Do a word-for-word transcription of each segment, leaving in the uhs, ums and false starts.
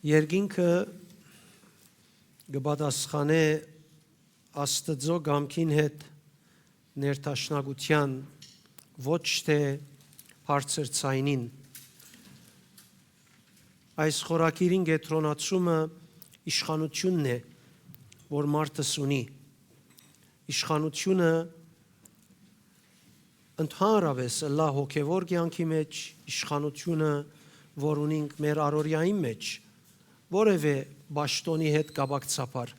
Երկինքը կը պատասխանէ Աստուծոյ կամքին հետ ներդաշնակութեան, ոչ թէ բարձր ձայնին։ Այս խորագիրին կեդրոնացումը իշխանութիւնն է, որ մարդս ունի։ Իշխանութիւնը ընդհանրապէս ըլլայ հոգեւոր կեանքի մէջ, իշխանութիւնը, որ ունինք մեր առօրեային մէջ, որեւէ պաշտօնի հետ կապակցաբար։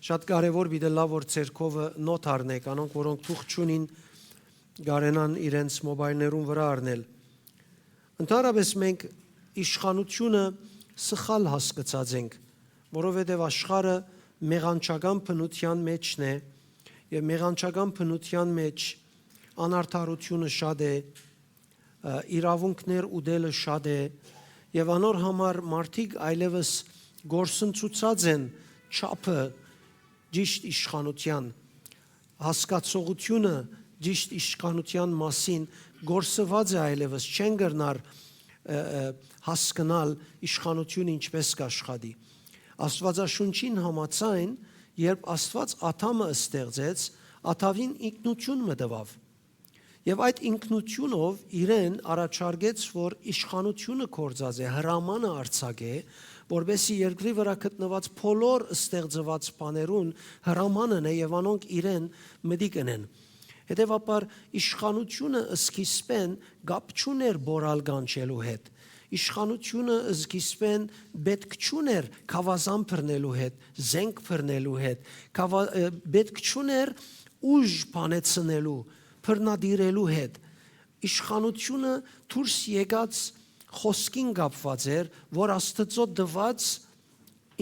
Շատ կարեւոր պիտի ըլլայ, որ ձեր քովը նոթ առնէք, անոնք, որոնք թուղթ չունին, կարենան իրենց մոբայլներուն վրայ առնել։ Ընդհանրապէս մենք իշխանութիւնը սխալ հասկցած ենք, որովհետեւ աշխարհը մեղանչական բնութեան մէջն է եւ մեղանչական բնութեան մէջ անարդարութիւնը շատ է, ը, իրաւունքներ ուտելը շատ է եւ անոր համար մարդիկ այլեւս կորսնցուցած են չափը ճիշդ իշխանութեան, հասկացողությունը ճիշտ իշխանութեան մասին կորսուած է այլեւս, չեն կրնար, ը, ը, հասկնալ իշխանութիւնը ինչպէս կաշխատի։ Աստուածաշունչին համաձայն, երբ Աստուած Ադամը ստեղծեց, Ադամին ինքնութիւն մը տուաւ։ Եւ այդ ինքնութիւնով իրեն առաջարկեց, որ իշխանութիւնը կործածէ, հրամանը արձակէ, որպէսզի երկրի վրայ գտնուած բոլոր ստեղծուած բաներուն հրաման ընէ եւ անոնք իրեն մտիկ ընեն։ Հետեւաբար իշխանութիւնը սկիզբէն կապ չունէր բորալ կանչելու հետ։ Իշխանութիւնը սկիզբէն պէտք չունէր գաւազան բռնելու հետ, զենք բռնելու հետ, գաւա-, ը, պէտք չունէր ուժ բանեցնելու, բռնատիրելու հետ։ Իշխանութիւնը դուրս եկած խօսքին կապուած էր, որ Աստուծոյ տուած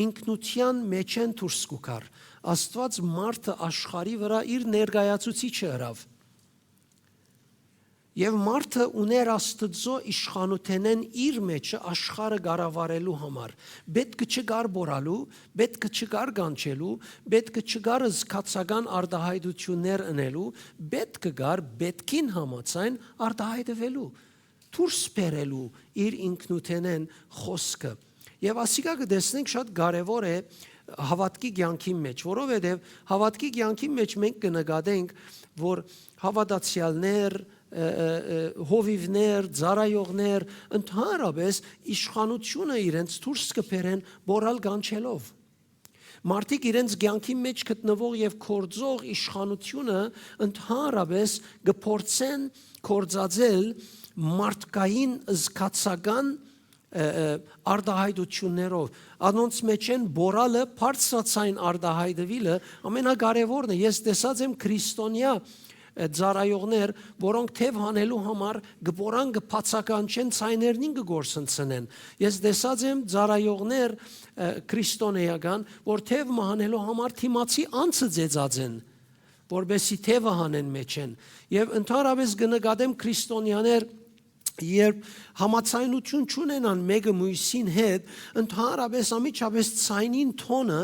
ինքնութեան մէջէն դուրս կու գար։ Աստուած մարդը աշխարհի վրայ իր ներկայացուցիչը ըրաւ։ Եւ մարդը ունէր Աստուծոյ իշխանութենէն իր մէջը աշխարհը կառավարելու համար։ Պէտք չկար բորալու, պէտք չկար կանչելու, պէտք չկար զգացական արտայայտութիւններ ընելու, պէտք կար պէտքին համաձայն արտայայտուելու, դուրս բերելու իր ինքնութենէն խօսքը։ Եւ ասիկա կը տեսնենք շատ կարեւոր է հաւատքի կեանքին մէջ, որովհետեւ հաւատքի կեանքին մէջ մենք կը նկատենք, որ հաւատացեալներ, ը, ը, ը, հովիւներ, ծառայողներ, ընդհանրապէս իշխանութիւնը իրենց դուրս կը բերեն բորալ կանչելով։ Մարդիկ իրենց կեանքին մէջ գտնուող եւ կործող իշխանութիւնը ընդհանրապէս կը փորձեն կործածել մարդկային զգացական, ը, ը, արտայայտութիւններով։ Անոնց մէջէն բորալը, բարձրաձայն արտայայտուիլը ամենակարեւորն է։ Ես տեսած եմ քրիստոնեայ, ը, ծառայողներ, որոնք թեւ հանելու համար կը բորան, կը բացականչեն, ձայներնին կը կորսնցնեն։ Ես տեսած եմ ծառայողներ, ը, քրիստոնեական, որ թեւ մը հանելու համար դիմացի անձը ծեծած են, որպէսզի թեւը հանեն մէջէն։ Եւ ընդհանրապէս կը նկատեմ քրիստոնեաներ, երբ համաձայնութիւն չունենան մէկը մոյսին հետ, ընդհանրապէս անմիջապէս ձայնին թոնը,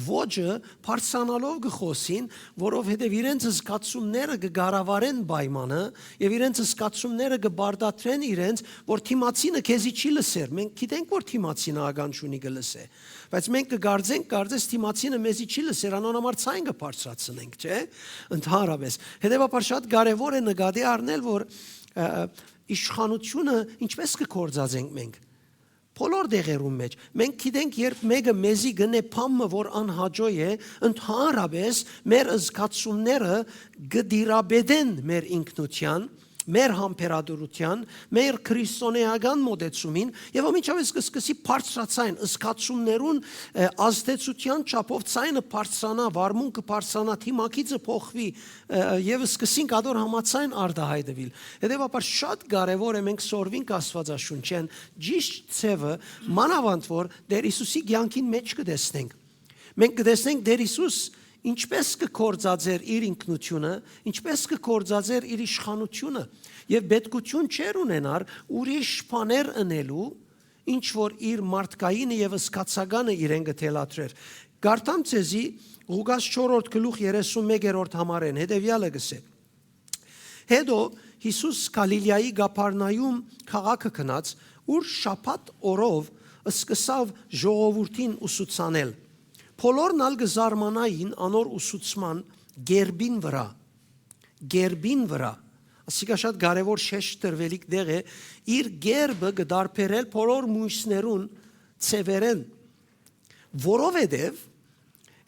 ոճը բարձրանալով կը խօսին, որովհետեւ իրենց զգացումները կը կառավարեն պայմանը եւ իրենց զգացումները կը պարտադրեն իրենց, որ դիմացինը քեզի չի լսեր։ Մենք գիտենք, որ դիմացինը ականջ ունի, կը լսէ, բայց մենք կը կարծենք, կարծես դիմացինը մեզի չի լսեր, անոր համար ձայն կը բարձրացնենք, չէ՞։ Ընդհանրապէս։ Հետեւաբար շատ կարեւոր է նկատի առնել, որ, ը, իշխանութիւնը ինչպես կը կործածենք մենք։ Բոլոր դերերուն մէջ։ Մենք գիտենք, երբ մէկը մեզի կ'ընէ բան մը, որ անհաճոյ է, ընդհանրապէս մեր զգացումները կը տիրապետեն մեր ինքնութեան, մեր համբերատիրութեան, մեր քրիստոնեական մոտեցումին, եւ անմիջապէս կը սկսի բարձրաձայն զգացումներուն, ը, ազդեցութեան չափով ձայնը բարձրանայ, վարմունքը բարձրանայ, դիմագիծը փոխուի, ը, եւ սկսինք ադոր համաձայն արտայայտուիլ։ Հետեւաբար շատ կարեւոր է մենք սորվինք Աստուածաշունչէն ճիշդ ձեւը, մանաւանդ որ Տէր Յիսուսի կեանքին մէջ կը տեսնենք։ Մենք կը տեսնենք Տէր Յիսուս ինչպես կը կործածէր իր ինքնութիւնը, ինչպես կը կործածէր իր իշխանութիւնը, եւ պետքութիւն չէր ունենար ուրիշ բաներ ընելու, ինչ որ իր մարդկայինը եւ զգացականը իրեն կը թելադրէր։ Կարդամ ձեզի Ղուկաս չորրորդ գլուխ երեսուն մեկերորդ համարէն, հետեւեալը կ'ըսէ. Հետո Յիսուս Գալիլիայի Կափառնայում քաղաքը գնաց, ուր շաբաթ օրով Սկսաւ ժողովուրդին ուսուցանել։ Բոլորն ալ կը զարմանային անոր ուսուցման կերպին վրայ։ Կերպին վրայ։ Ասիկա շատ կարեւոր շեշտ դրուելիք տեղ է, իր կերպը կը տարբերել բոլոր մոյսներուն ձեւերէն, որովհետեւ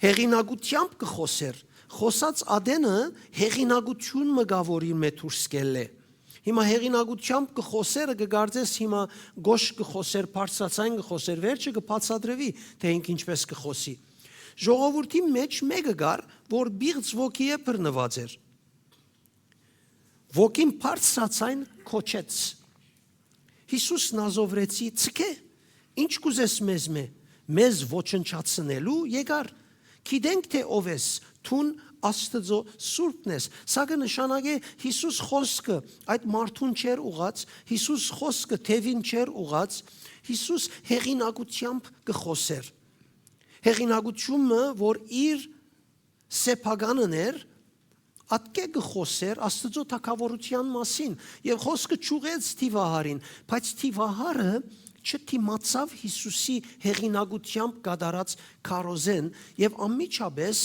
հեղինակութեամբ կը խօսէր։ Խօսած ատենը հեղինակութիւն մը կայ, որ իր մէջ դուրս կ'ելլէ։ Հիմա հեղինակութեամբ կը խօսերը կը կարծես հիմա գոշ կը խօսեր, բարձրաձայն կը խօսեր, վերջը կը բացատրուի, թէ ինք ինչպէս կը խօսի։ Ժողովուրդին մէջ մէկը կար, որ պիղծ ոգիէ բռնուած էր։ Ոգին բարձրաձայն կոչեց. «Յիսուս Նազովրեցի, ցկէ, ի՞նչ կ'ուզես մեզմէ, մեզ ոչնչացնելու եկար։ Գիտենք թէ ով ես, դուն Աստուծոյ սուրբն ես»։ Սա կը նշանակէ Յիսուս խօսքը այդ մարդուն չէր ուղղած, Յիսուս խօսքը թեւին չէր ուղղած, Յիսուս հեղինակութեամբ կը խօսէր։ Հեղինակութիւնը, որ իր սեփականն էր, ատկէ կը խօսէր Աստուծոյ թագաւորութեան մասին եւ խօսքը չուղղեց դիւահարին, բայց դիւահարը չդիմացաւ Յիսուսի հեղինակութեամբ կատարած քարոզեն եւ անմիջապէս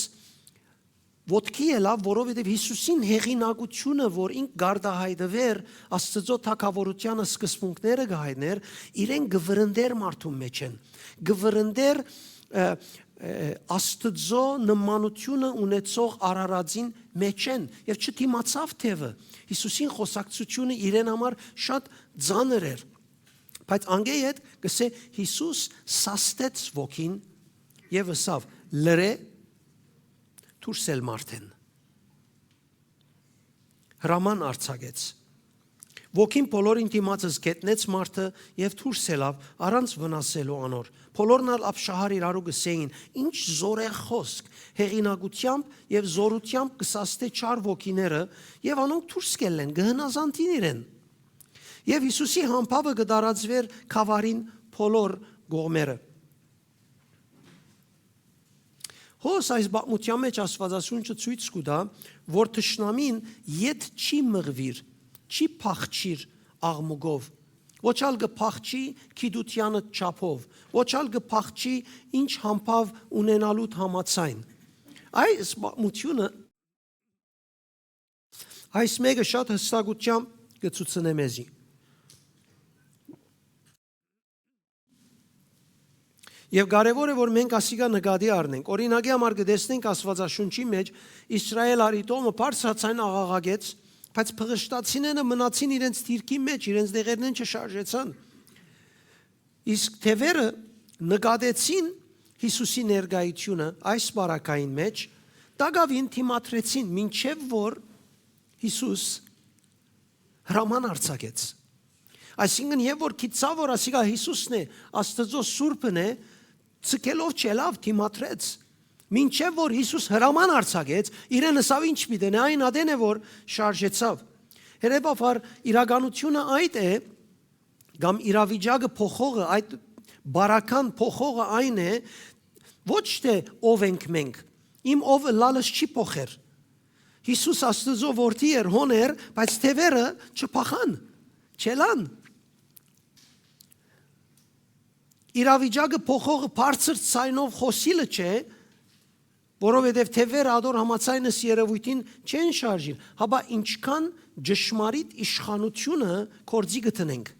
ոտքի ելաւ, որովհետեւ Յիսուսին հեղինակութիւնը, որ ինք կարտահայտուէր, Աստուծոյ թագաւորութեան սկզբունքները կը հայտնէր, իրեն կը վրընդէր մարդուն մէջէն, կը վրընդէր, ը, ը, Աստուծոյ նմանութիւնը ունեցող Արարածին մէջէն եւ չդիմացաւ թեւը։ Յիսուսին խօսակցութիւնը իրեն համար շատ ծանր էր, բայց անկէ յետ կ'ըսէ. Յիսուս սաստեց ոգին եւ ըսաւ. «Լռէ, դուրս ել մարդէն»։ Հրաման արձակեց։ Ոգին բոլորին դիմաց գետնեց մարդը եւ դուրս ելաւ առանց վնասելու անոր։ Բոլորն ալ ապշահար իրարու կ'ըսէին. «Ինչ զօրեղ խօսք, հեղինակութեամբ եւ զօրութեամբ կը սաստէ չար ոգիները եւ անոնք դուրս կ'ելլեն, կը հնազանդին իրեն»։ Եւ Յիսուսի համբաւը կը տարածուէր գաւառին բոլոր կողմերը։ Հոս այս պատմութեան մէջ Աստուածաշունչը ցոյց կու տայ, որ թշնամին յետ չի մղուիր, չի փախչիր աղմուկով, ոչ ալ կը փախչի գիտութեանը չափով, ոչ ալ կը փախչի ինչ համբաւ ունենալուդ համաձայն։ Այս պատմութիւնը, այս մէկը շատ հստակութեամբ կը ցուցնէ մեզի։ Եւ կարեւոր է, որ մենք ասիկա նկատի առնենք։ Օրինակի համար կը տեսնենք Աստուածաշունչի մէջ Իսրայէլ առիթովը բարձրաձայն աղաղակեց, բայց փղշտացիները մնացին իրենց դիրքի մէջ, իրենց դեղերնէն չշարժեցան։ Իսկ թեւերը նկատեցին Յիսուսի ներկայութիւնը այս պարագային մէջ, տակաւին դիմադրեցին, մինչեւ որ Յիսուս հրաման արձակեց։ Այսինքն, եւ որ գիտցաւ, որ ասիկա Յիսուսն է, Աստուծոյ սուրբն է, ցկելով չելաւ, դիմադրեց, մինչեւ որ Յիսուս հրաման արձակեց, իրեն ըսաւ ինչ պիտի նե, այն ատեն է, որ շարժեցաւ։ Հետեւաբար, իրականութիւնը այդ է, կամ իրավիճակը փոխողը, այդ բարական փոխողը այն է, ոչ թէ ով ենք մենք, իմ ով ըլլալս չի փոխեր։ Յիսուս Աստուծոյ որդի էր, հոն էր, բայց թեւերը չփախան, չելան։ Իրավիճակը փոխողը բարձր ձայնով խօսիլը չէ, որովհետեւ թեւերը ադոր համաձայնս երևույթին չեն շարժիր, հապա ինչքան ճշմարիտ իշխանութիւնը գործի կը դնենք։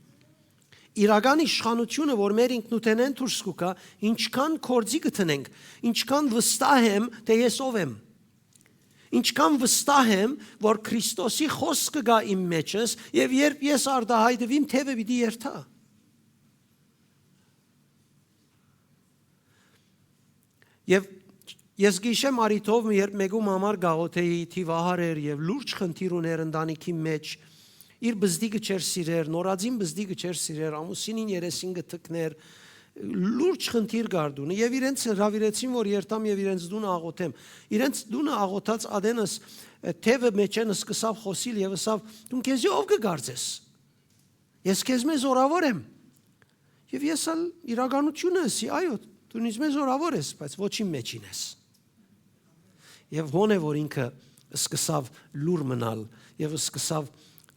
Իրական իշխանութիւնը, որ մեր ինքնութենէն դուրս կու գայ, ինչքան գործի կը դնենք, ինչքան վստահ եմ, թէ ես ով եմ, ինչքան վստահ եմ, որ Քրիստոսի խօսքը կայ իմ մեջս, եւ երբ ես արտահայտուիմ, թեւը պիտի երթայ։ Եւ ես գիշեմ առիթով, երբ մեկու համար գաղութեի, թիվահար էր եւ լուրջ խնդիր ուներ ընտանիքի մեջ, իր բզդիկը չէր սիրեր, նորածին բզդիկը չէր սիրեր, ամուսինին երեսին կը թքներ, լուրջ խնդիր կար տունը, եւ իրենց հրավիրեցին, որ երթամ եւ իրենց տունը աղոթեմ։ Իրենց տունը աղոթած ատենս, թեւը մեջեն սկսավ խօսիլ եւ ըսավ. «Դուն քեզի ով կը կարծես»։ Ես քեզմէ զօրաւոր եմ։ Եւ ես ալ իրականութիւնը ըսի. «Այո, դուն ինձմէ զօրաւոր ես, բայց ոչ իմ մէջին ես»։ Եւ հոն է, որ ինքը սկսավ լուր մնալ եւ սկսավ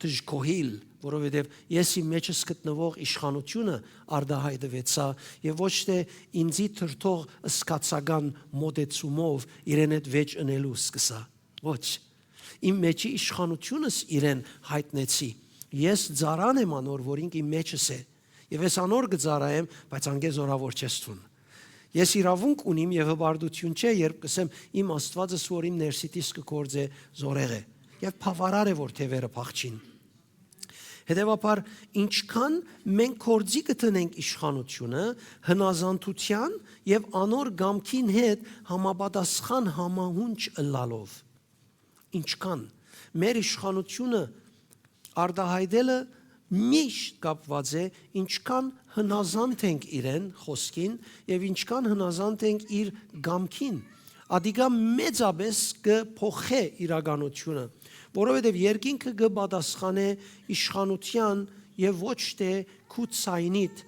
դժգոհիլ, որովհետեւ ես իմ մէջս գտնուող իշխանութիւնը արտայայտուեցայ եւ ոչ թէ ինծի դրդող զգացական մոտեցումով իրեն հետ վէճ ընելու սկսայ։ Ոչ։ Իմ մէջի իշխանութիւնս իրեն յայտնեցի։ Ես ծառան եմ անոր, որ ինք իմ մէջս է։ Եւ ես անոր կը ծառայեմ, բայց անկէ զորաւոր չես թուն։ Ես իրաւունք ունիմ եւ հպարտութիւն չէ, երբ կ'ըսեմ, իմ Աստուածս, որ իմ ներսիտիս կը գործէ, զորեղ է։ Եւ բաւարար է, որ թեւերը փախչին։ Հետեւաբար, ինչքան մենք գործի կը դնենք իշխանութիւնը, հնազանդութեան եւ անոր կամքին հետ համապատասխան համահունչ ըլլալով, ինչքան մեր իշխանութիւնը արտայայտելը միշտ կապուած է, ինչքան հնազանդ ենք իրեն, խօսքին, եւ ինչքան հնազանդ ենք իր կամքին, ադիկա մեծապէս կը փոխէ իրականութիւնը, որովհետեւ երկինքը կը պատասխանէ իշխանութեան եւ ոչ թէ քու ձայնիդ,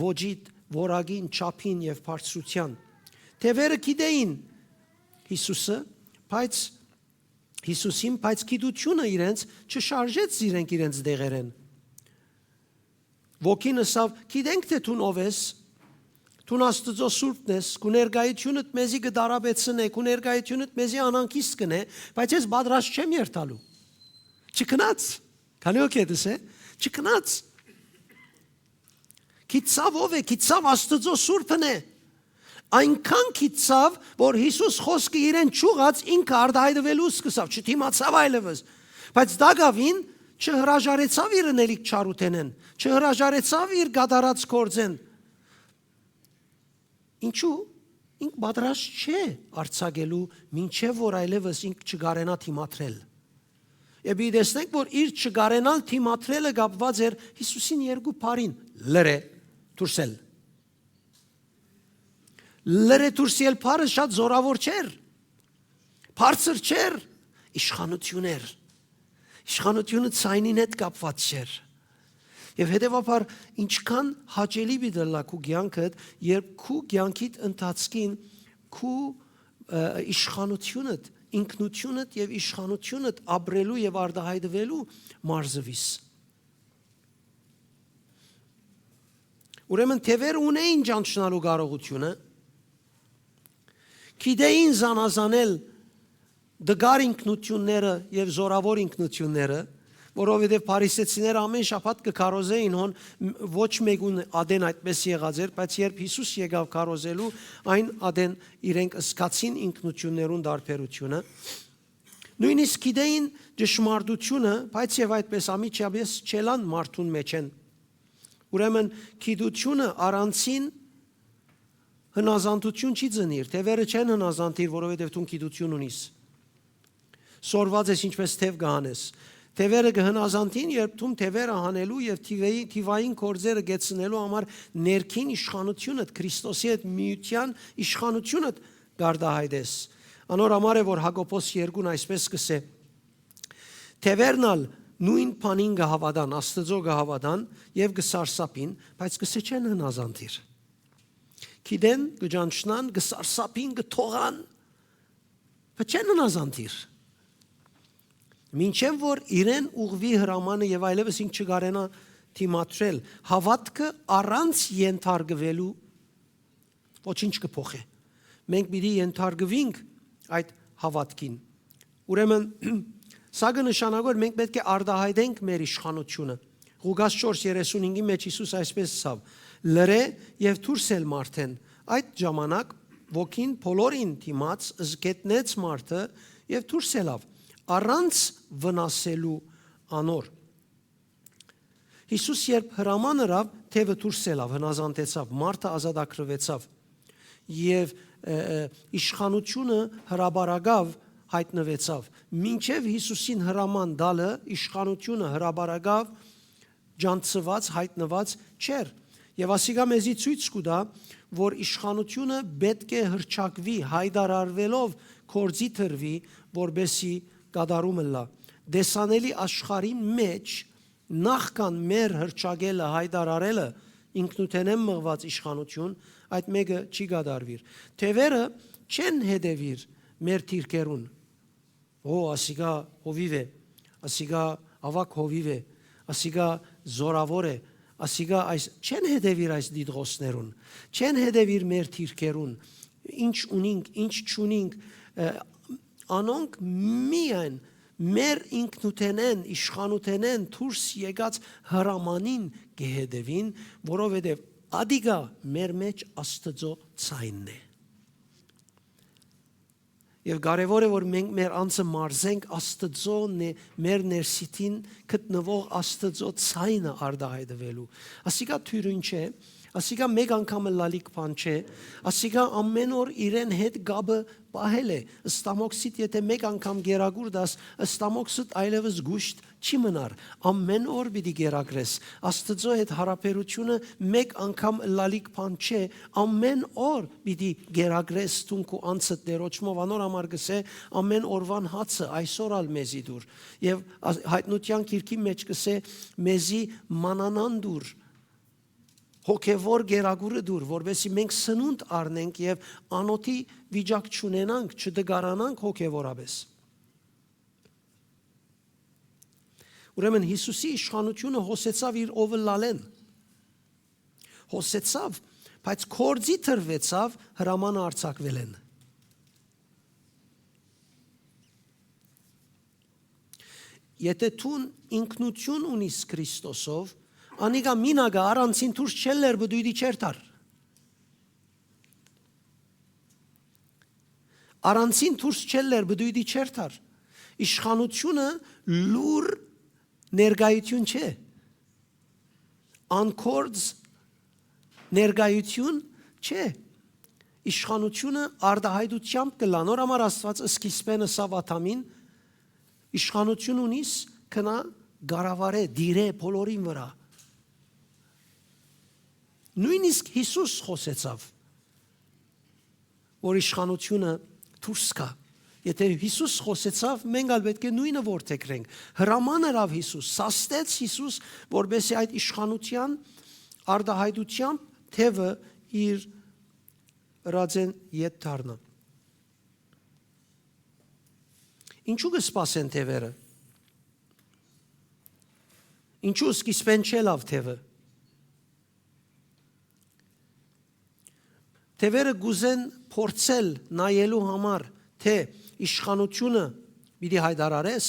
ոճիդ, որակին, չափին եւ բարձրութեան։ Թեւերը գիտէին Յիսուսը, բայց Յիսուսին, բայց գիտութիւնը իրենց չշարժեց զիրենք իրենց դեղերէն։ Ոգին ըսաւ. «Գիտենք թէ դուն ով ես, դուն Աստուծոյ սուրբն ես, քու ներկայութիւնդ մեզի կը տարապեցնէ, քու ներկայութիւնդ մեզի անհանգիստ կ'ընէ, բայց ես պատրաստ չեմ երթալու»։ Չքնած, քանի ոգի դս է, չքնած։ Գիտցաւ ով է, գիտցաւ Աստուծոյ սուրբն է։ Այնքան գիտցաւ, որ Յիսուս խօսքը իրեն չուղած, ինքը արտայայտուելու սկսաւ, չդիմացաւ այլեւս։ Բայց տակաւին չհրաժարեցաւ իր ընելիք չարութենէն, չհրաժարեցաւ իր կատարած գործէն։ Ինչու՞։ Ինք պատրաստ չէ արձակելու, մինչեւ որ այլեւս ինք չկարենայ դիմադրել։ Եւ պիտի տեսնենք, որ իր չկարենալ դիմադրելը կապուած էր Յիսուսին երկու բառին. «Լռէ, դուրս ել»։ «Լռէ, դուրս ել» բառը շատ զորաւոր չէր, բարձր չէր, իշխանութիւն էր։ Իշխանութիւնը ձայնին հետ կապուած չէր։ Եւ հետեւաբար, ինչքան հաճելի պիտի ըլլայ քու կեանքդ, երբ քու կեանքիդ ընթացքին քու, ը, իշխանութիւնդ, ինքնութիւնդ եւ իշխանութիւնդ ապրելու եւ արտայայտուելու մարզուիս։ Ուրեմն թեւերը ունէին ճանչնալու կարողութիւնը, գիտէին զանազանել տկար ինքնութիւնները եւ զորաւոր ինքնութիւնները, որովհետեւ փարիսեցիները ամէն շաբաթ կը քարոզէին հոն, մ-, ոչ մէկուն ատեն այդպէս եղած էր, բայց երբ Յիսուս եկաւ քարոզելու, այն ատեն իրենք զգացին ինքնութիւններուն տարբերութիւնը։ Նոյնիսկ գիտէին ճշմարտութիւնը, բայց եւ այդպէս անմիջապէս չելան մարդուն մէջէն։ Ուրեմն գիտութիւնը առանցին հնազանդութիւն չի ծնիր, թեւերը չեն հնազանդիր, որովհետեւ դուն գիտութիւն ունիս։ Սորված ես ինչպէս թեւ կը հանես։ Թեւերը կը հնազանդին, երբ դուն թեւերը հանելու եւ թիվեի-, թիվային գործերը կեցնելու համար ներքին իշխանութիւնդ, Քրիստոսի հետ միութեան իշխանութիւնդ կարտայայտես։ Անոր համար է, որ Յակոբոս երկուն այսպէս կ'ըսէ. «Թեւերն ալ նոյն բանին կը հաւատան, Աստուծոյ կը հաւատան եւ կը սարսափին, բայց կ'ըսէ չեն հնազանդիր»։ Գիտեն, կը ճանչնան, կը սարսափին, կը թողան, բայց չեն հնազանդիր։ Մինչեւ որ իրեն ուղղուի հրամանը եւ այլեւս ինք չկարենայ դիմադրել, հաւատքը առանց ենթարկուելու ոչինչ կը փոխէ։ Մենք պիտի ենթարկուինք այդ հաւատքին։ Ուրեմն, սա կը նշանակէ, որ մենք պէտք է արտայայտենք մեր իշխանութիւնը։ Ղուկաս չորս երեսունհինգի մէջ Յիսուս այսպէս ըսաւ. «Լռէ եւ դուրս ել մարդէն»։ Այդ ժամանակ ոգին բոլորին դիմաց զգետնեց մարդը եւ դուրս ելաւ, առանց վնասելու անոր։ Յիսուս երբ հրաման ըրաւ, թեւը դուրս ելաւ, հնազանդեցաւ, մարդը ազատագրուեցաւ եւ, ը, ը, իշխանութիւնը հրապարակաւ յայտնուեցաւ։ Մինչեւ Յիսուսին հրաման տալը իշխանութիւնը հրապարակաւ ճանչցուած, յայտնուած չէր։ Եւ ասիկա մեզի ցոյց կու տայ, որ իշխանութիւնը պէտք է հռչակուի, յայտարարուելով գործի դրուի, որպէսզի կատարում ըլլայ։ Տեսանելի աշխարհին մէջ նախքան մեր հռչակելը, յայտարարելը, ինքնութենէն մղուած իշխանութիւն, այդ մէկը չի կատարուիր։ Թեւերը չեն հետեւիր մեր դիրքերուն։ Օ, ասիկա հովիւ է, ասիկա աւագ հովիւ է, Ասիկա զորաւոր է, ասիկա այս, չեն հետեւիր այս դիտողներուն, չեն հետեւիր մեր դիրքերուն, ինչ ունինք, ինչ չունինք, ը, անոնք միայն մեր ինքնութենէն, իշխանութենէն դուրս եկած հրամանին կը հետեւին, որովհետեւ ադիկա մեր մեջ Աստուծոյ ձայնն է։ Եւ կարեւոր է, որ մենք մեր անձը մարզենք Աստուծոյ ն-, մեր ներսիդին գտնուող Աստուծոյ ձայնը արտայայտուելու։ Ասիկա թիւրին չէ, ասիկա մէկ անգամ ըլլալիք բան չէ, ասիկա ամէն օր իրեն հետ կապը պահել է, ստամոքսիդ եթե մէկ անգամ կերակուր տաս, ստամոքսդ այլեւս գուշտ չի մնար, ամէն օր պիտի կերակրես։ Աստուծոյ հետ յարաբերութիւնը մէկ անգամ ըլլալիք բան չէ, ամէն օր պիտի կերակրես դուն քու անձդ Տէրոջմով, անոր համար կ'ըսէ, «Ամէն օրուան հացը այսօր ալ մեզի տուր»։ Եւ աս-, Յայտնութեան գիրքի մեջ կ'ըսէ, «Մեզի մանանան տուր, հոգեւոր կերակուրը տուր, որպեսզի մենք սնունդ առնենք եւ անօթի վիճակ չունենանք, չտկարանանք հոգեւորապէս»։ Ուրեմն Յիսուսի իշխանութիւնը հոսեցաւ իր ովլալէն։ Հոսեցաւ, բայց գործի դրուեցաւ հրամանը արձակուելէն։ Եթե դուն ինքնութիւն ունիս Քրիստոսով, անիկա մինագը առանցին դուրս չելլեր պտույտի չեր տար։ Առանցին դուրս չելլեր պտույտի չեր տար։ Իշխանութիւնը լուր ներկայութիւն չէ։ Անկորձ ներկայութիւն չէ։ Իշխանութիւնը արտայայտութեամբ կ'ըլլայ։ Անոր համար Աստուած սկիզբէն ըսաւ Ադամին, «Իշխանութիւն ունիս, գնա կառավարէ, դիրէ բոլորին վրայ»։ Նոյնիսկ Յիսուս խօսեցաւ, որ իշխանութիւնը դուրս գայ։ Եթե Յիսուս խօսեցաւ, մենք ալ պէտք է նոյնը որդեգրենք։ Հրաման ըրաւ Յիսուս, սաստեց Յիսուս, որպեսզի այդ իշխանութեան արտայայտութեամբ թեւը իր ըրածէն ետ դառնայ։ Ինչու՞ կը սպասեն թեւերը։ Ինչու՞ սկիզբէն չելաւ թեւը։ Թեւերը կ'ուզեն փորձել նայելու համար, թէ իշխանութիւնը պիտի յայտարարես,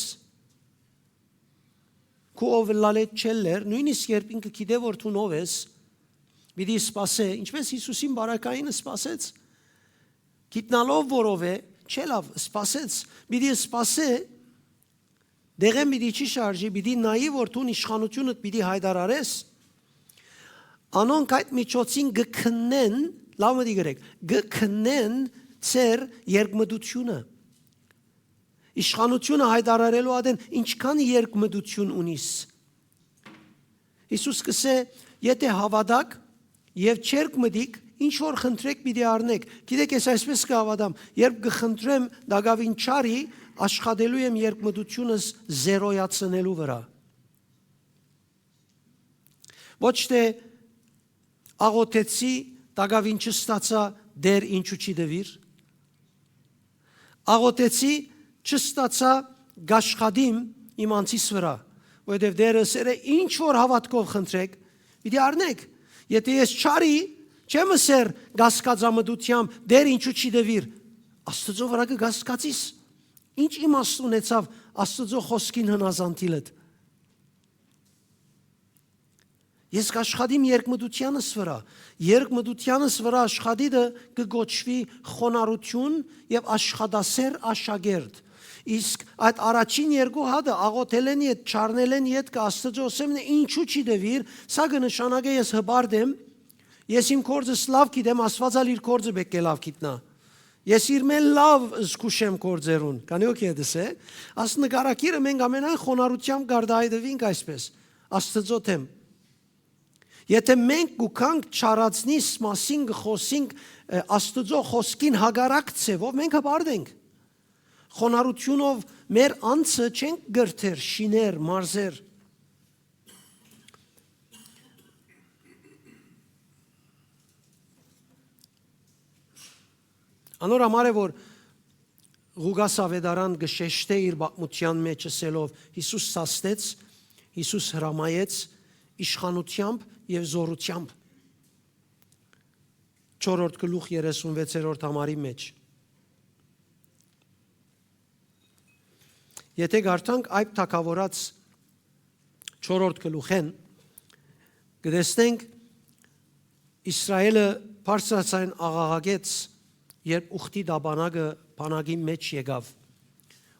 քու ովլալէդ չելլեր, նոյնիսկ երբ ինքը գիտէ, որ դուն ով ես, պիտի սպասէ, ինչպէս Յիսուսին պարագային սպասեց։ Գիտնալով, որ ով է, չելաւ, սպասեց, պիտի սպասէ, դեղէն պիտի չի շարժի, պիտի նայի, որ դուն իշխանութիւնդ պիտի յայտարարես։ Անոնք այդ միջոցին կը քննեն, լաւ մտիկ ըրեք, կը քննեն ձեր երկմտությունը։ Իշխանութիւնը յայտարարելու ատեն ինչքան երկմտություն ունիս։ Յիսուս կ'ըսէ, «Եթե հաւատաք եւ չերկմտիք, ինչ որ խնդրէք, պիտի առնէք»։ Գիտէք, ես այսպէս կը հաւատամ, երբ կը խնդրեմ տակաւին չարի, աշխատելու եմ երկմտությունս զերոյացնելու վրայ։ Ոչ թէ աղօթեցի, տակաւին չստացայ, Տէր, ինչու՞ չի տուիր։ Աղօթեցի, չստացայ, կ'աշխատիմ իմ անձիս վրայ, որովհետեւ Տէրը ըսեր է, «Ինչ որ հաւատքով խնդրէք, պիտի առնէք»։ Եթե ես չարի, չեմ ըսեր կասկածամտութեամբ, «Տէր, ինչու՞ չի տուիր»։ Աստուծոյ վրայ կը կասկածիս։ Ինչ իմաստ ունեցաւ Աստուծոյ խօսքին հնազանդիլդ։ Ես կ'աշխատիմ երկմտութեանս վրայ։ Երկմտութեանս վրայ աշխատիլը կը կոչուի խոնարհութիւն եւ աշխատասէր աշակերտ։ Իսկ այդ առաջին երկու հատը, աղօթելէն ետք, չարնելէն ետքը Աստուծոյ ըսելն է, «Ինչու՞ չի տուիր», սա կը նշանակէ, ես հպարտ եմ, ես իմ գործս լաւ գիտեմ, Աստուած ալ իր գործը պէտք է լաւ գիտնայ։ Ես իրմէ լաւ զգուշ եմ գործերուն, քանի որ կ'ետս է, աս նկարագիրը մենք ամենայն խոնարհութեամբ կ'արտայայտուինք այսպէս, Աստուծոյ դէմ։ Եթե մենք կու գանք չարածնիս մասին կը խօսինք, ը, Աստուծոյ խօսքին հակառակ ձևով, մենք հպարտ ենք։ Խոնարհութիւնով մեր անձը չենք կրթեր, շիներ, մարզեր։ Անոր համար է, որ Ղուկաս աւետարան կը շեշտէ իր պատմութեան մեջ ըսելով. «Յիսուս սաստեց, Յիսուս հրամայեց իշխանութեամբ եւ զօրութեամբ, չորրորդ գլուխ, երեսունվեցերորդ համարի մէջ։ Եթէ կարդանք այդ թագաւորաց չորրորդ գլուխէն, կը տեսնենք Իսրայէլը բարձրաձայն աղաղակեց, երբ ուխտի տապանակը բանակին մէջ եկաւ,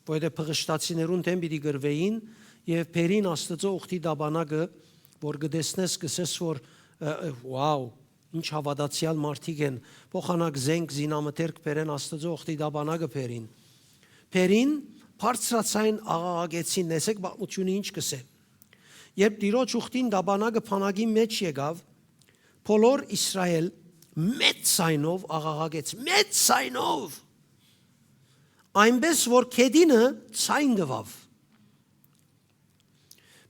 որովհետեւ փղշտացիներուն դէմ պիտի կռուէին եւ բերին Աստուծոյ ուխտի տապանակը, որ կը տեսնես, կ'ըսես որ, ը, ը, «Wow, ինչ հաւատացեալ մարդիկ են», փոխանակ զենք, զինամթերք բերեն, Աստուծոյ ուխտի տապանակը բերին։ Բերին, բարձրաձայն աղաղակեցին, տեսեք պատմութիւնը ինչ կ'ըսէ։ Երբ Տիրոջ ուխտին տապանակը բանակին մէջ եկաւ, բոլոր Իսրայէլ մեծ ձայնով աղաղակեց, մեծ ձայնով, այնպէս որ գետինը ձայն տուաւ։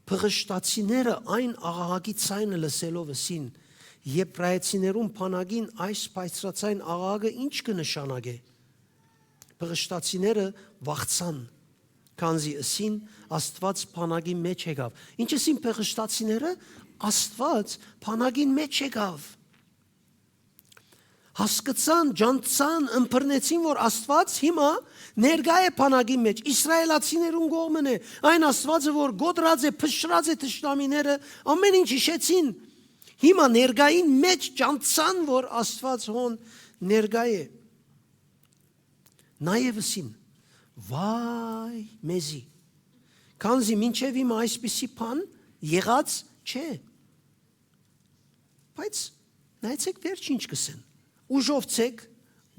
Փղշտացիները այն աղաղակի ձայնը լսելով ըսին. «Եբրայեցիներուն բանակին այս բարձրաձայն աղաղակը ի՞նչ կը նշանակէ»։ Փղշտացիները վախցան, քանզի ըսին. «Աստուած բանակին մէջ եկաւ»։ Ինչ ըսին փղշտացիները, «Աստուած բանակին մէջ եկաւ»։ Հասկցան, ջանցան, ըմբռնեցին որ Աստուած հիմա ներկայ է բանակին մէջ, իսրայէլացիներուն կողմն է, այն Աստուածը որ կոտրած է, փշրած է թշնամիները, ամէն ինչ յիշեցին։ Հիմա ներկային մէջ ջանցան որ Աստուած հոն ներկայ է։ Նաեւ ըսին. «Վայ մեզի, քանզի մինչեւ հիմա այսպիսի բան եղած չէ»։ Բայց նայեցեք վերջ ինչ կ'ըսեն. «Ուժովցէք,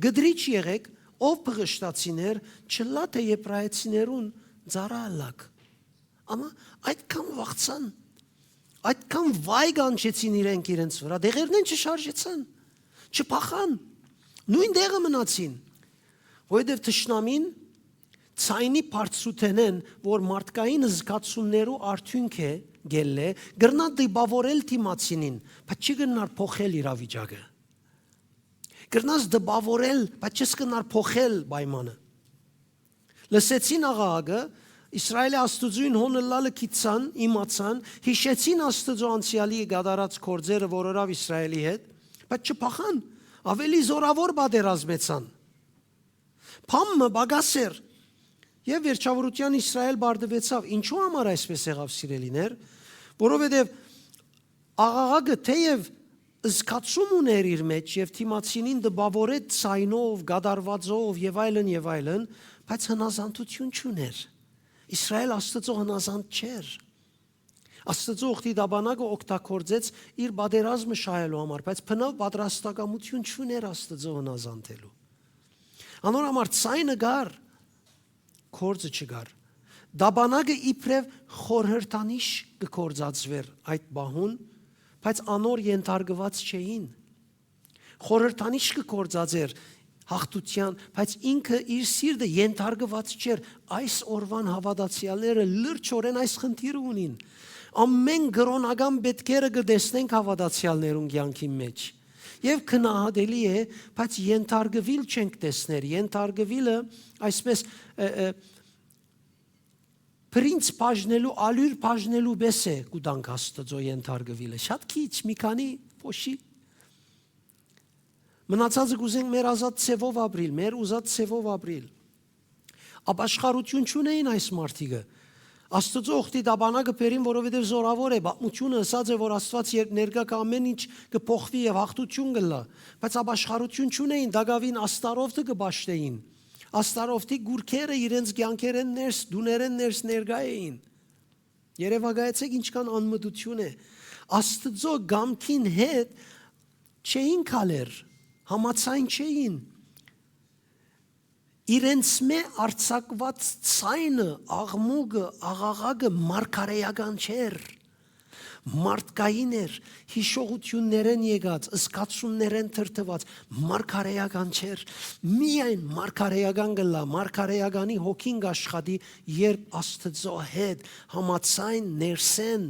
կտրիչ եղէք, ով փղշտացիներ, չըլլայ թէ եբրայեցիներուն ծառայ ըլլաք»։ Ամա այդքան վախցան, այդքան վայ կանչեցին իրենք իրենց վրայ, դեղերնէն չշարժեցան, չփախան, նոյն տեղը մնացին, որովհետեւ թշնամին ձայնի բարձրութենէն, որ մարդկային զգացումներու արդիւնք է, գելլէ, կրնայ տպաւորել դիմացինին, բայց չի կրնար փոխել իրավիճակը։ Կրնաս տպաւորել, բայց չես կրնար փոխել պայմանը։ Լսեցին աղաղակը, Իսրայէլի Աստուծոյն հոն ըլլալը գիտցան, իմացան, յիշեցին Աստուծոյ անցեալի կատարած գործերը, որ ըրաւ Իսրայէլի հետ, բայց չփախան, աւելի զօրաւոր պատերազմեցան։ Բան մը պակաս էր, եւ վերջաւորութեան Իսրայէլ պարտուեցաւ։ Ինչո՞ւ համար այսպէս եղաւ, սիրելիներ, որովհետեւ աղաղակը թէեւ զգացում ունէր իր մէջ եւ դիմացինին տպաւորեց ձայնով, կատարուածով եւ այլն եւ այլն, բայց հնազանդութիւն չունէր։ Իսրայէլ Աստուծոյ հնազանդ չէր։ Աստուծոյ ուխտի տապանակը օգտագործեց իր պատերազմը շահելու համար, բայց բնաւ պատրաստակամութիւն չունէր Աստուծոյ հնազանդելու։ Անոր համար ձայնը կար, գործը չկար։ Տապանակը իբրեւ խորհրդանիշ կը գործածուէր այդ պահուն, բայց անոր ենթարկուած չէին։ Խորհրդանիշ կը գործածէր յաղթութեան, բայց ինքը իր սիրտը ենթարկուած չէր։ Այս օրուան հաւատացեալները լրջորեն այս խնդիրը ունին։ Ամէն կրօնական պէտքերը կը տեսնենք հաւատացեալներուն կեանքին մէջ։ Եւ գնահատելի է, բայց ենթարկուիլ չենք տեսներ։ Ենթարկուիլը, այսպես, ը, ը, պրինց բաժնելու, ալիւր բաժնելու պէս է կու տանք Աստուծոյ ենթարկուիլը։ Շատ քիչ, մի քանի փոշի։ Մնացածը կ'ուզենք մեր ազատ ձեւով ապրիլ, մեր ուզած ձեւով ապրիլ։ Ապաշխարութիւն չունէին այս մարդիկը։ Աստուծոյ ուխտի տապանակը բերին, որովհետեւ զօրաւոր է։ Պատմութիւնը ըսած է, որ Աստուած երբ ներկայ կայ, ամէն ինչ կը փոխուի եւ յաղթութիւն կ'ըլլայ։ Բայց ապաշխարութիւն չունէին, տակաւին Աստարովթը կը պաշտէին։ Աստարովթի գուրքերը իրենց կեանքերէն ներս, տուներէն ներս ներկայ էին։ Երեւակայեցէք ինչքան անմտութիւն է։ Աստուծոյ կամքին հետ չէին քալեր, համաձայն չէին։ Իրենց մէ արձակուած ձայնը, աղմուկը, աղաղակը մարգարէական չէր, մարդկային էր, յիշողութիւններէն եկած, զգացումներէն թրթուած, մարգարէական չէր։ Միայն մարգարէական կ'ըլլայ, մարգարէականի հոգին կ'աշխատի, երբ Աստուծոյ հետ համաձայն ներսէն,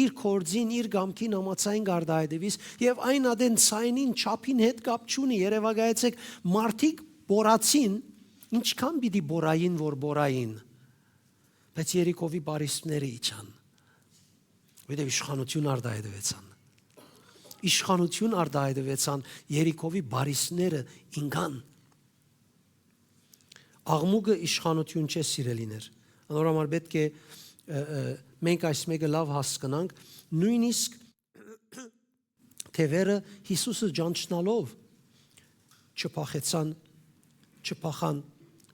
իր գործին, իր կամքին համաձայն կ'արտայայտուիս, եւ այն ատեն ձայնին չափին հետ կապ չունի։ Երեւակայեցէք, մարդիկ պորացին, ինչքան պիտի պորային, որ պորային, բայց Երիքովի պարիսպները իջան։ Որովհետեւ իշխանութիւն արտայայտուեցան։ Իշխանութիւն արտայայտուեցան, Երիքովի պարիսները ինկան։ Աղմուկը իշխանութիւն չէ, սիրելիներ։ Անոր համար պէտք է, ը, ը, մենք այս մէկը լաւ հասկնանք, նոյնիսկ թեւերը Յիսուսը ճանչնալով չփախեցան, չփախան,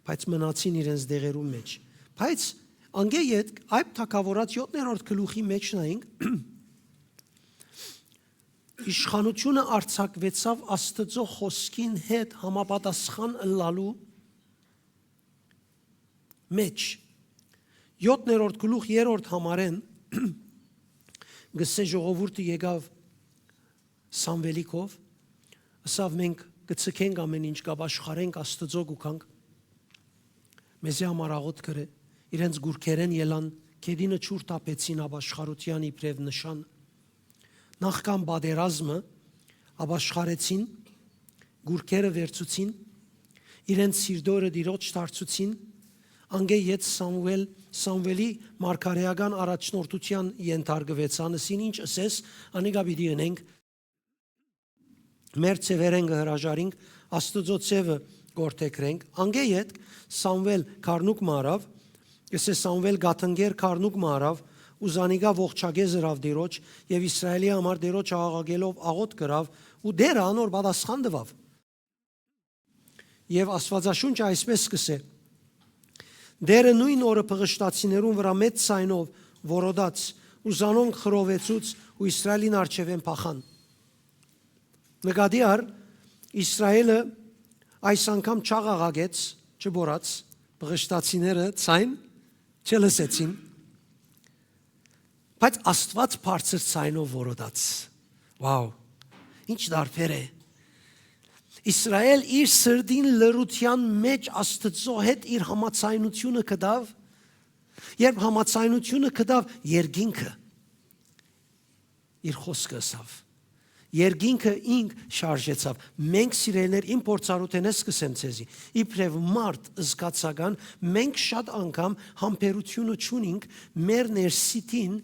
բայց մնացին իրենց դեղերուն մէջ։ Բայց անկէ ետք, այդ թագաւորաց յոթերորդ գլուխի մէջ նայենք, իշխանութիւնը արձակուեցաւ Աստուծոյ խօսքին հետ համապատասխան ըլլալու մէջ։ Յոթերորդ գլուխ, երրորդ համարէն, գսե, ժողովուրդը եկաւ Սամուէլի քով, ըսաւ. «Մենք կցկենք ամէն ինչ, կապաշխարենք, Աստուծոյ կու գանք, մեզի համար աղօթք ըրէ»։ Իրենց գուրքերէն ելան, գետինը ջուր թափեցին ապաշխարութեան իբրեւ նշան։ Նախքան պատերազմը ապաշխարեցին, գուրքերը վերցուցին, իրենց սիրտորը Տիրոջ դարձուցին, անկէ յետ Սամուէլ, Սամուէլի մարգարէական առաջնորդութեան ենթարկուեցան, ըսին. «Ինչ ըսես, անիկա պիտի ընենք, մեր ձեւերէն կը հրաժարինք, Աստուծոյ ձեւը կ'որդեգրենք»։ Անկէ ետք Սամուէլ գառնուկ մը առաւ, կսե, Սամուէլ կաթնկեր գառնուկ մը առաւ ու զանիկա ողջակէզ ըրաւ Տիրոջ եւ Իսրայէլի համար Տիրոջը աղաղակելով աղօթք ըրաւ ու Տէրը անոր պատասխան տուաւ։ Եւ Աստուածաշունչը այսպէս կ'ըսէ. «Տէրը նոյն օրը բղշտացիներուն վրայ մեծ ձայնով որոտաց ու զանոնք խռովեցուց ու Իսրայէլին առջեւէն փախան»։ Նկատի առ, Իսրայէլը այս անգամ չաղաղակեց, չբոռաց, բղշտացիները ձայն չլսեցին, բայց Աստուած բարձր ձայնով որոտաց։ Վաու, ինչ տարբեր է։ Իսրայէլ իր սրտին լռութեան մէջ Աստուծոյ հետ իր համաձայնութիւնը գտաւ, երբ համաձայնութիւնը գտաւ երկինքը, իր խօսքը ըսաւ։ Երկինքը ինք շարժեցաւ։ Մենք, սիրելիներ, իմ փորձառութենէս կ'ըսեմ ձեզի, իբրեւ մարդ զգացական, մենք շատ անգամ համբերութիւնը չունինք մեր ներսիտին,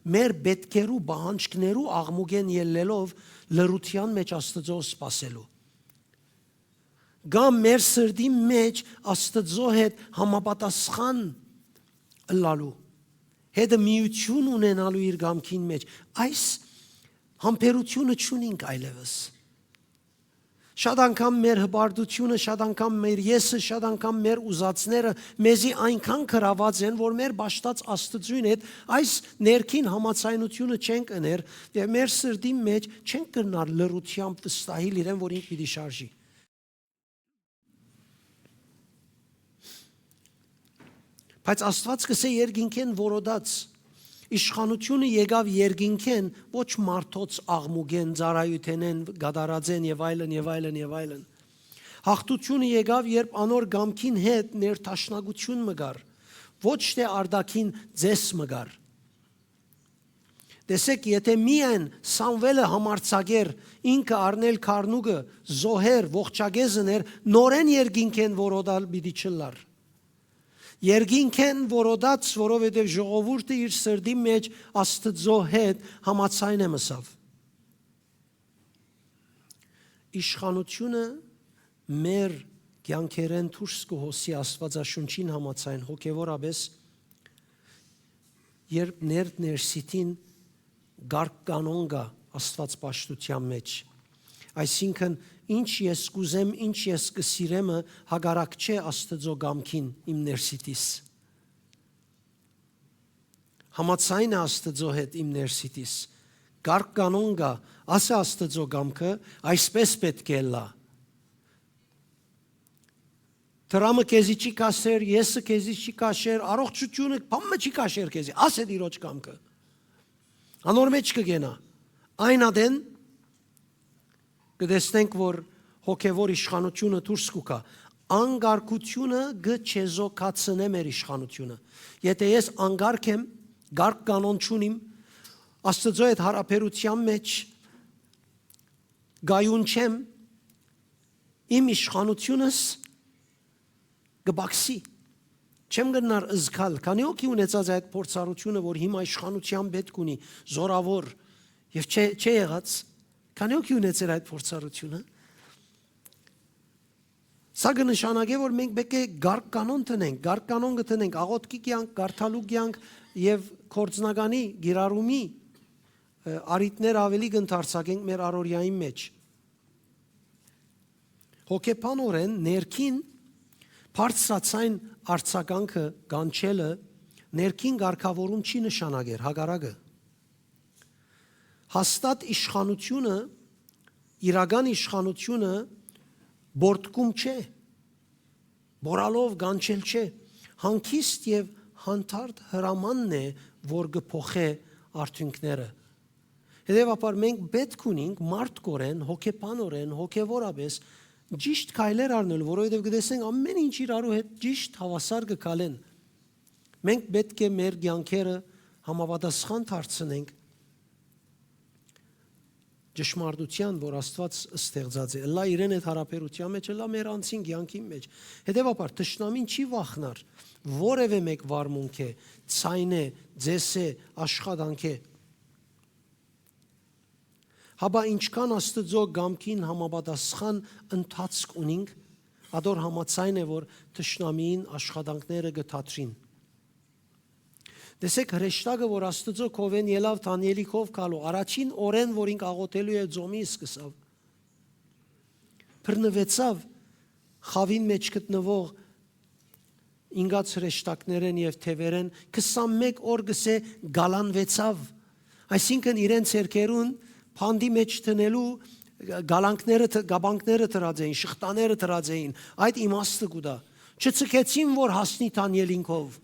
մեր պէտքերու, պահանջքներու աղմուկէն ելլելով լռութեան մէջ Աստուծոյ սպասելու, կամ մեր սրտի մէջ Աստուծոյ հետ համապատասխան ըլլալու, հետը միութիւն ունենալու իր կամքին մէջ։ Այս համբերութիւնը չունինք այլեւս։ Շատ անգամ մեր հպարտությունը, շատ անգամ մեր եսը, շատ անգամ մեր ուզածները մեզի այնքան գրաւած են, որ մեր պաշտած Աստուծոյն հետ այս ներքին համաձայնութիւնը չենք ըներ եւ մեր սրտին մէջ չենք կրնար լռութեամբ վստահիլ իրեն, որ ինք պիտի շարժի։ Բայց Աստուած կ'ըսէ. «Երկինքէն որոտաց»։ Իշխանութիւնը եկաւ երկինքէն, ոչ մարդոց աղմուկէն, ծառայութենէն, կատարածէն եւ այլն, եւ այլն, եւ այլն։ Հաղթութիւնը եկաւ, երբ անոր կամքին հետ ներդաշնակութիւն մը կար, ոչ թէ արտաքին ծես մը կար։ Տեսէք, եթէ միայն Սամուէլը համարձակէր ինքը առնել գառնուկը, զոհեր, ողջակէզ ըներ, նորէն երկինքէն որոտալ պիտի չըլլար։ Երկինքէն որոտաց, որովհետեւ ժողովուրդը իր սրտի մէջ Աստուծոյ հետ համաձայն եմ ըսաւ։ Իշխանութիւնը մեր կեանքերէն դուրս կը հոսի Աստուածաշունչին համաձայն, հոգեւորապէս, երբ ներդ ներսիտին կարգ կանոն կայ Աստուած պաշտութեան մէջ։ Այսինքն, ինչ ես կ'ուզեմ, ինչ ես կը սիրեմ, հակառակ չէ Աստուծոյ կամքին իմ ներսիտիս։ Համաձայն է Աստուծոյ հետ իմ ներսիտիս։ Կարգ կանոն կայ, ասէ Աստուծոյ կամքը, այսպէս պէտք է ըլլայ։ Դրամը քեզի չի քաշեր, եսը քեզի չի քաշեր, առողջութիւնը բան մը չի քաշեր քեզի, ասէ Տիրոջ կամքը։ Անոր մէջ կը կենայ։ Այն ատեն կը տեսնենք, որ հոգեւոր իշխանութիւնը դուրս կու գայ։ Անկարգութիւնը կը չեզոքացնէ մեր իշխանութիւնը։ Եթէ ես անկարգ եմ, կարգ կանոն չունիմ, Աստուծոյ հետ յարաբերութեան մէջ կայուն չեմ, իմ իշխանութիւնս կը պակսի, Չեմ կրնար զգալ։ Քանի՞ հոգի ունեցած է այդ փորձառութիւնը, որ հիմա իշխանութեան պէտք ունի, զօրաւոր, եւ չէ, չէ եղած։ Քանի՞ հոգի ունեցեր այդ փորձառութիւնը։ Սա կը նշանակէ, որ մենք պէտք է կարգ կանոն դնենք, կարգ կանոն կը դնենք, աղօթքի կեանք, կարդալու կեանք եւ գործնականի, կիրառումի, ը, առիթներ աւելի կ'ընթարցակենք մեր առօրեային մէջ։ Հոգեբանօրէն ներքին բարձրաձայն արձագանքը, կանչելը, ներքին կարգաւորում չի նշանակեր, հակառակը։ Հաստատ իշխանութիւնը, իրական իշխանութիւնը պոռթկում չէ, բորալով կանչել չէ, հանգիստ եւ հանդարտ հրամանն է, որ կը փոխէ արդիւնքները։ Հետեւաբար մենք պէտք ունենք մարդկօրէն, հոգեբանօրէն, հոգեւորապէս ճիշդ քայլեր առնել, որովհետեւ կը տեսնենք ամէն ինչ իրարու հետ ճիշդ հաւասար կը քալեն։ Մենք պէտք է մեր կեանքերը համապատասխան դարձնենք ճշմարտութեան, որ Աստուած ստեղծած է, ըլլայ իրեն այդ յարաբերութեան մէջ, ըլլայ մեր անձին կեանքին մէջ։ Հետեւաբար, թշնամին չի վախնար որեւէ մէկ վարմունքէ, ձայնէ, ձէսէ, աշխատանքէ։ Հապա ինչքան Աստուծոյ կամքին համապատասխան ընթացք ունինք, ատոր համաձայն է, որ թշնամիին աշխատանքները կը դադրին։ Տեսէք, հրեշտակը, որ Աստուծոյ քովէն ելաւ Դանիէլի քով գալու առաջին օրէն, որ ինք աղօթելու է, ծոմի սկսաւ։ Բռնուեցաւ խաւին մէջ գտնուող ինկած հրեշտակներէն եւ թեւերէն, քսանմէկ օր, կսէ, գալանուեցաւ։ Այսինքն իրեն ձեռքերուն փանտի մէջ դնելու գալանքները, դ-, գաբանքները դրած էին, շղթաները դրած էին, այդ իմաստը կու տայ։ Չցկեցին, որ հասնի Դանիէլին քով։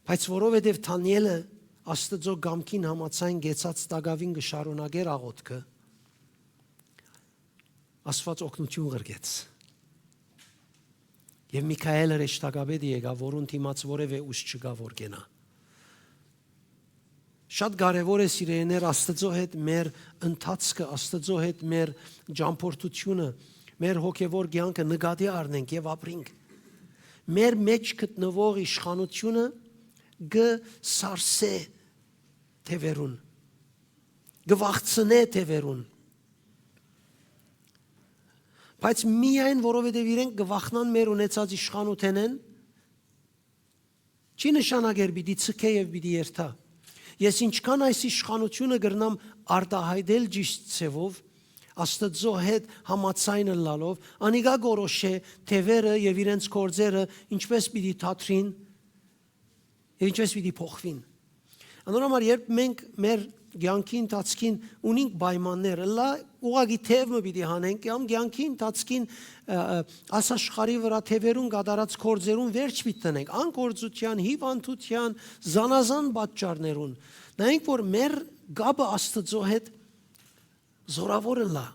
Բայց որովհետեւ Դանիէլը Աստուծոյ կամքին համաձայն կեցած տակաւին կը շարունակէր աղօթքը, Աստուած օգնութիւն ղրկեց։ Եւ Միքայէլ հրեշտակապետը եկաւ, որուն դիմաց որեւէ ուժ չկայ, որ կենայ։ Շատ կարեւոր է, սիրելիներ, Աստուծոյ հետ մեր ընթացքը, Աստուծոյ հետ մեր ճամբորդութիւնը, մեր հոգեւոր կեանքը նկատի առնենք եւ ապրենք։ Մեր մէջ գտնուող իշխանութիւնը կը սարսէ թեւերուն, կը վախցնէ թեւերուն։ Բայց միայն որովհետեւ իրենք կը վախնան մեր ունեցած իշխանութենէն, չի նշանակեր պիտի ցկէ եւ պիտի երթայ։ Ես ինչքան այս իշխանութիւնը կրնամ արտայայտել ճիշդ ձեւով, Աստուծոյ հետ համաձայն ըլլալով, անիկա կորոշէ թեւերը եւ իրենց գործերը ինչպէս պիտի դադրին եւ ինչպէս պիտի փոխուին։ Անոր համար, երբ մենք մեր կեանքի ընթացքին ունինք պայմաններ, ըլլայ ուղղակի թեւ մը պիտի հանենք, կամ կեանքի ընթացքին, ը, ը, աս աշխարհի վրայ թեւերուն կատարած գործերուն վերջ պիտի տնենք, անկործութեան, հիւանդութեան, զանազան պատճառներուն։ Նայենք, որ մեր կապը Աստուծոյ հետ զօրաւոր ըլլայ։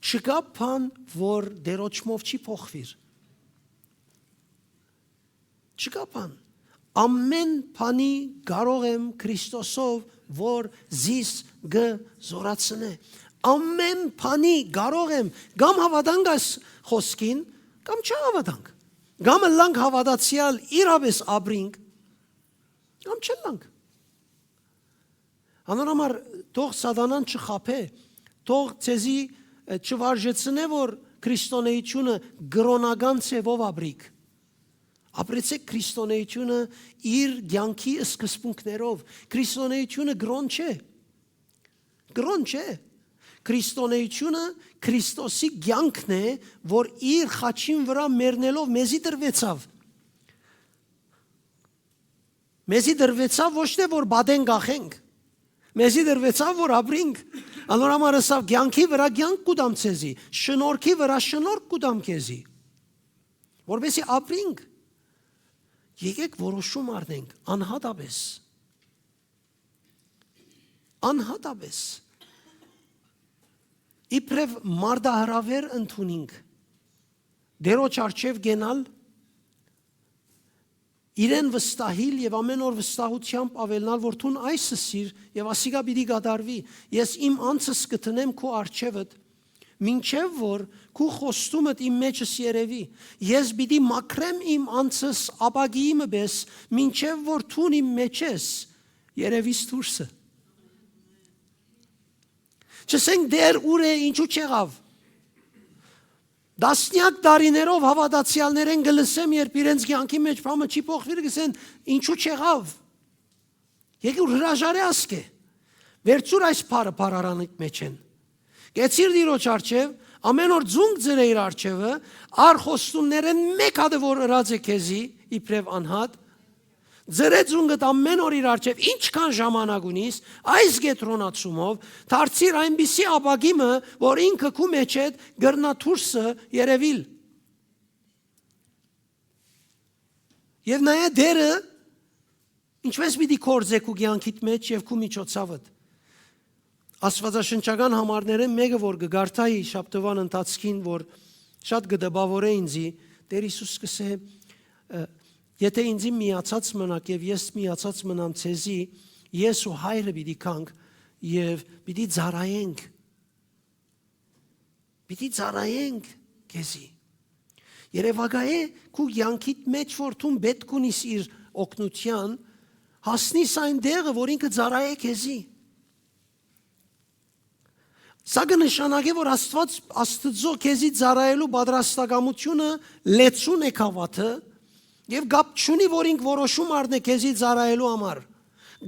Չկայ բան, որ Տէրոջմով չի փոխուիր։ Չկայ բան։ Ամէն բանի կարող եմ Քրիստոսով, որ զիս կը զօրացնէ։ Ամէն բանի կարող եմ, կամ հաւատանք այս խօսքին, կամ չհաւատանք։ Կամ ըլլանք հաւատացեալ, իրապէս ապրինք, կամ չըլլանք։ Անոր համար թող սատանան չխաբէ, թող ձեզի, ը, չվարժեցնէ, որ քրիստոնէությունը կրօնական ձևով ապրիք։ Ապրեցէք քրիստոնէությունը իր կեանքի սկզբունքներով։ Քրիստոնէությունը կրօն չէ։ Կրօն չէ։ Քրիստոնէությունը Քրիստոսի կեանքն է, որ իր խաչին վրայ մեռնելով մեզի տրուեցաւ։ Մեզի տրուեցաւ ոչ թե որ պատեն կախենք, մեզի տրուեցաւ որ ապրինք։ Անոր համար ըսաւ. «Կեանքի վրայ կեանք կու տամ ձեզի, շնորհքի վրայ շնորհք կու տամ քեզի»։ Որպեսզի ապրինք, եկեք որոշում առնենք անհատապես, անհատապես, իբրեւ մարտահրաւեր ընդունինք, Տէրոջ առջեւ կենալ, իրեն վստահիլ եւ ամէն օր վստահութեամբ աւելնալ, որ դուն այս ըսիր եւ ասիկա պիտի կատարուի։ Ես իմ անձս կը դնեմ քու առջեւդ, մինչեւ որ քու խոստումդ իմ մէջս երեւի։ Ես պիտի մաքրեմ իմ անձս ապակիի մը պէս, մինչեւ որ դուն իմ մէջ ես, երեւիս դուրսը։ Չըսենք դեռ ուր է, ինչու չեղաւ։ Տասնեակ տարիներով հաւատացեալներէն կը լսեմ, երբ իրենց կեանքի մէջ բանը չի փոխուիր, կ'ըսեն, ինչու չեղաւ։ Եկի ու հրաժարե ասկէ։ Վերցուր այս փարը փարարանիդ մէջէն։ Կեցիր Տիրոջ առջեւ, ամէն օր ձունկ ձրէ իր առջեւը, առ խոստումներէն մէկ հատը որ ըրած է քեզի, իբրեւ անհատ, ձրէ ձունկդ ամէն օր իր առջեւ, ինչքան ժամանակ ունիս, այս կեդրոնացումով դարձիր այնպիսի ապակի մը, որ ինքը քու մէջէդ կրնայ դուրսը երեւիլ։ Եւ նայէ Տէրը ինչպէս պիտի գործէ քու կեանքիդ մէջ եւ քու միջոցաւդ։ Աստուածաշնչական համարներէն մէկը, որ կը կարդայի շաբթուան ընթացքին, որ շատ կը տպաւորէ ինձի, Տէր Յիսուս կ'ըսէ, ը, «Եթէ ինձի միացած մնաք եւ ես միացած մնամ ձեզի, ես ու Հայրը պիտի գանք եւ պիտի ծառայենք, պիտի ծառայենք քեզի»։ Երեւակայէ քու կեանքիդ մէջ, որ դուն պէտք ունիս իր օգնութեան, հասնիս այն տեղը, որ ինքը ծառայէ քեզի։ Սա կը նշանակէ, որ Աստուած, Աստուծոյ քեզի ծառայելու պատրաստակամութիւնը լեցուն է գաւաթը եւ կապ չունի, որ ինք որոշում առնէ քեզի ծառայելու համար։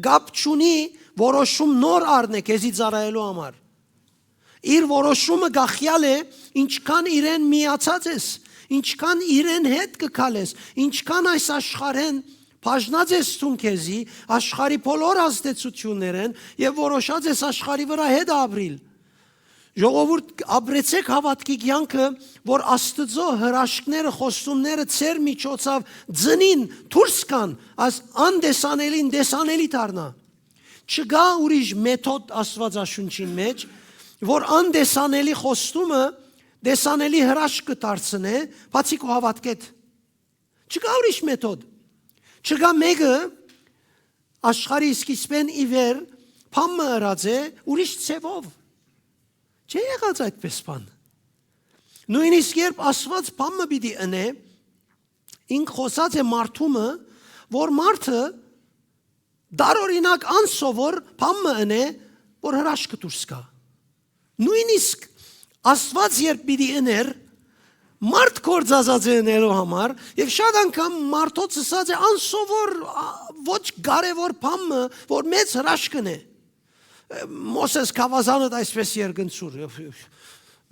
Կապ չունի, որոշում նոր առնէ քեզի ծառայելու համար։ Իր որոշումը կախեալ է, ինչքան իրեն միացած ես, ինչքան իրեն հետ կը քալես, ինչքան այս աշխարհէն բաժնած ես դուն քեզի, աշխարհի բոլոր ազդեցություններէն եւ որոշած ես աշխարհի վրայ հետ ապրիլ։ Ժողովուրդ, ապրեցէք հաւատքի կեանքը, որ Աստուծոյ հրաշքները, խոստումները ձեր միջոցաւ ծնին, դուրս գան, այս անտեսանելին տեսանելի դառնայ։ Չկայ ուրիշ մեթոդ Աստուածաշունչին մէջ, որ անտեսանելի խոստումը տեսանելի հրաշք կը դարձնէ, բացի քու հաւատքէդ։ Չկայ ուրիշ մեթոդ։ Չկայ մէկը, աշխարհի սկիզբէն ի վեր բան մը ըրած է ուրիշ ձեւով։ Չէ՞ եղած այդպէս բան։ Նոյնիսկ երբ Աստուած բան մը պիտի ընէ, ինք խօսած է մարդու մը, որ մարդը տարօրինակ անսովոր բան մը ընէ, որ հրաշքը դուրս գայ։ Նոյնիսկ Աստուած երբ պիտի ընէր, մարդ գործածած է ընելու համար, եւ շատ անգամ մարդոց ըսած է անսովոր, ա, ոչ կարեւոր բան մը, որ մեծ հրաշք ընէ։ Մոսես գաւազանը այսպէս երկնցուր։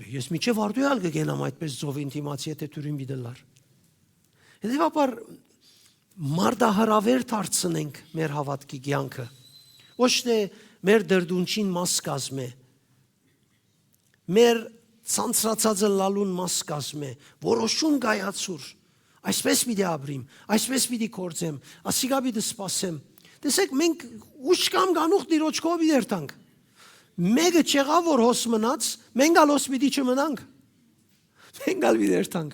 Ես միջեւ արդու ալ կը գնամ այդպէս ծովին դիմաց, եթէ դուրին պիտի լար։ Հետեւաբար, մարտահրաւեր դարձնենք մեր հաւատքի կեանքը։ Ոչ թէ մեր դրդունչին մաս կազմէ, մեր ցանցրացածը լալուն մաս կազմէ, որոշում կայացուր, այսպես պիտի ապրիմ, այսպես պիտի գործեմ, ասիկա պիտի սպասեմ։ Տեսեք, մենք ուշ կամ գանուխ Տիրոջ քով պիտի երթանք։ Մէկը չեղա, որ հոս մնաց, մենք ալ հոս պիտի չմնանք։ Մենք ալ պիտի երթանք։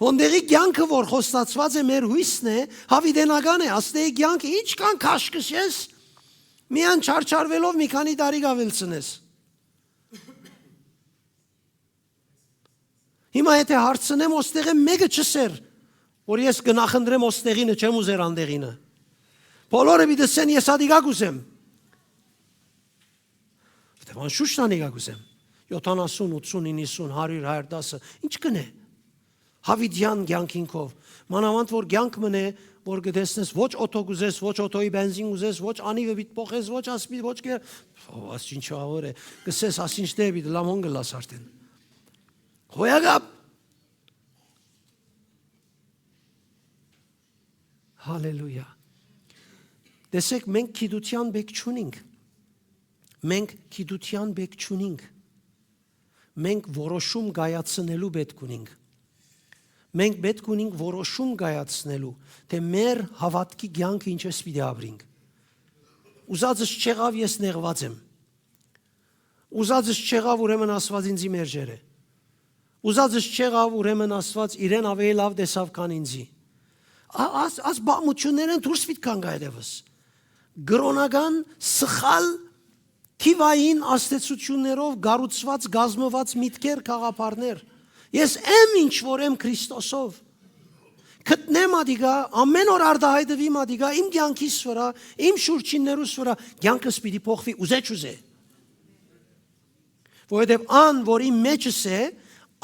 Հոնդեղի կեանքը, որ խոստացված է, մեր հույսն է, հավիտենական է, աստեղի կեանքը ինչքան քաշքշես, միան չարչարվելով մի քանի տարի կավելցնես։ Հիմա եթե հարցնեմ, ոստեղէ մէկը չսեր, որ ես կը նախընտրեմ ոստեղինը, չեմ ուզեր անդեղինը։ Բոլորը պիտի ասեն, ես ադիկա կուզեմ։ Դե անշուշտ անդիկա կուզեմ։ Յոթանասուն, ութսուն, իննսուն, հարիւր, հարիւր տասը, ինչ կնէ։ Հավիտեան կեանքին քով։ Մանաւանդ որ կեանք մնե, որ կտեսնես, ոչ օթո կուզես, ոչ օթոյի բենզին կուզես, ոչ անիվը պիտ փոխես, ոչ ասպի, ոչ կեր-, ո, աս ինչ ավոր է, կսես, աս ինչ դե պիտի լամոն գլաս արդեն։ Հոյակապ։ Հալելույա։ Տեսեք, մենք գիտության բեք չունենք։ Մենք գիտության բեք չունենք։ Մենք որոշում կայացնելու պէտք ունենք։ Մենք պէտք ունենք որոշում կայացնելու, թէ մեր հաւատքի կեանքը ինչպես պիտի ապրենք։ Ուզածս չեղաւ, ես նեղուած եմ։ Ուզածս չեղաւ, ուրեմն Աստուած ինձի մերժեր է։ Ուզածս չեղաւ, ուրեմն Աստուած իրեն ավելի լաւ տեսաւ, քան ինձի։ Ա-, աս, աս բամություններէն դուրս պիտի գանք այլևս։ Կրոնական սխալ Թիվային ազդեցություններով կառուցուած, կազմուած միտքեր, գաղափարներ։ Ես եմ ինչ որ եմ Քրիստոսով։ Գտնեմ ատիկա, ամեն օր արտահայտուիմ ատիկա, իմ կեանքիս վրայ, իմ շուրջիններուս վրայ, կեանքս պիտի փոխուի ուզե չուզե։ Որովհետեւ ան, որ իմ մեջս է,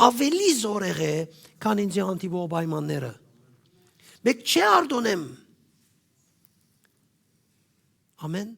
աւելի զօրեղ է, քան ինձի հանդիպող պայմանները։ Մէկ չէ արտոնեմ։ Ամեն։